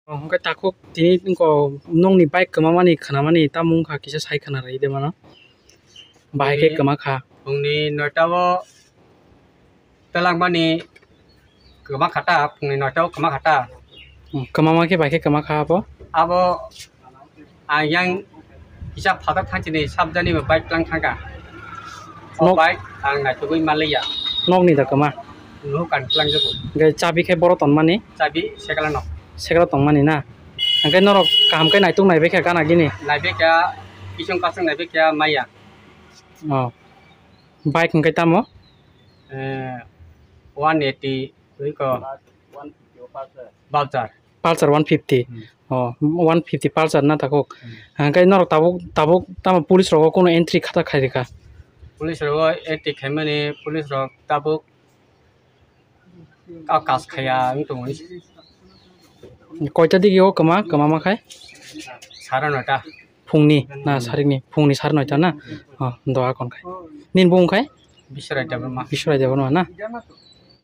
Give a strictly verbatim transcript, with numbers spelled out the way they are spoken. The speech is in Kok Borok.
Oh, hwnkhe takhuk tini wngkha nokni bike kwmamani khwnamani tamo wngkha kisa sai khwna rwdi mano. Bahai khe kwma kha. Phungni noita o twlangmani kwma kha ta, phungni noita o kwma kha ta. Hmm, kwmama khe bahai khe kwma kha abo? Abo ang yang kisa phatar thangchini sabjani bo bike tlang thangkha. O nok- bike ang naitugwi manliya. Nokni da kwma? Nuhuk ang tlang jago. Hwnkhe chabi khe boro tonmani? Chabi sekla no. Sekla tongmani na? Hwnkhe norok kaham khe naituk naibai kha gana gini? Naibai kha, kisung kasung naibai kha maya. Oh. Bike hwnkhe tamo? Eh, one eighty, iko. Pulsar. Pulsar one fifty. Hmm. Oh, one fifty Pulsar na takhuk. Hmm. Hwnkhe norok tabuk, tabuk tamo police rogo kuno entry khata khairikha? Police rogo entry khaimani, police rok tabuk o kas khaya wng tongmani. Koita digi o kwma, kwmama khai? Sara noita. Phungni na sarikni? Phungni sara noita na? Oh, doha kon khai. Nini bung khai? Biswarai Debbarma. Biswarai Debbarma na?